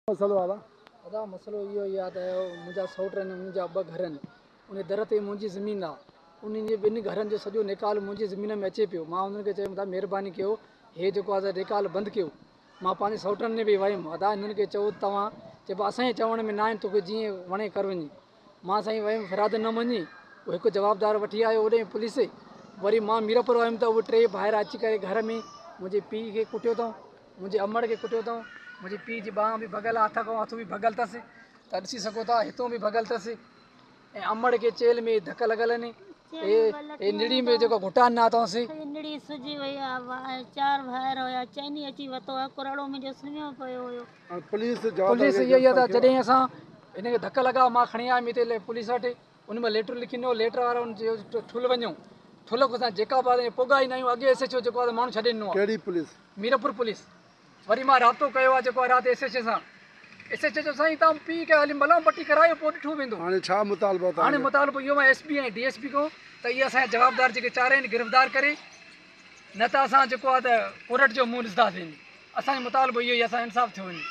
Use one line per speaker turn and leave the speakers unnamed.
مسئلو آ.
ادا مسئلو اهو ئي آ ته منهنجا سئوٽ آهن انهن جا ٻه گهر آهن ان در تي منهنجي زمين آ انهن جي ٻن گهرن جو سڄو نيڪال منهنجي زمين ۾ اچي پيو مان انهن کي چيم ادا مهرباني ڪيو هي جيڪو آ ته نيڪال بند ڪيو مان پنهنجي سئوٽن ڏي به ويم ادا انهن کي چئو توهان چئبو اسان جي چوڻ ۾ نه آهن توکي جيئن وڻي ڪر وڃي مان سائين ويم فرياد نه مڃي پوء هڪ جوابدار وٺي آيو اوڏي پوليس وري مان ميرپور ويم ته اهي ٽي ڀائر اچي ڪري گهر ۾ منهنجي پيء کي ڪٽيو اٿئون منهنجي امڙ کي ڪٽيو اٿئون منهنجي پيء جي ٻانهن به ڀڳل آهي هٿ کان هٿ به ڀڳل اٿس ته ڏسي سگهو ٿا هتون به ڀڳل اٿس ۽ امڙ کي چيلهه ۾ ڌڪ لڳل آهن اي نڙي ۾ جيڪو گهٽا ڏنا اٿئونس.
سڄي نڙي سجي وئي آ چار ڀائر هيا چئني اچي وتو آ ڪراڙو منهنجو سمهيو پيو هيو.
پوليس
پوليس اها ئي ته جڏهن اسان هن کي ڌڪ لڳا مان کڻي آيم هتي پوليس وٽ ان ۾ ليٽر لکي ڏنو ليٽر وارا ان چيو ٺل وڃو ٺل کان اسان جيڪا به پوڳا ئي نه آهيون اڳي ايس ايڇ او جيڪو آهي ماڻهو ڇڏي ڏنو آهي.
ڪهڙي پوليس؟
ميرپور پوليس. وري مان رابطو ڪيو آهي جيڪو آهي رات ايس ايڇ اي سان ايس ايڇ اي چيو سائين توهان پيء کي هلي ملم پٽي ڪرايو پوء ڏٺو ويندو.
هاڻي ڇا مطالبو توهان
هاڻي مطالبو اهو آهي S P ۽ D S P کان ته اهي اسان جا جوابدار جيڪي چار آهن گرفتار ڪري نه ته اسان جيڪو آهي ته ڪورٽ جو منهن ڏسنداسين اسان جو مطالبو اهو ئي اسان انصاف ٿيو وڃي.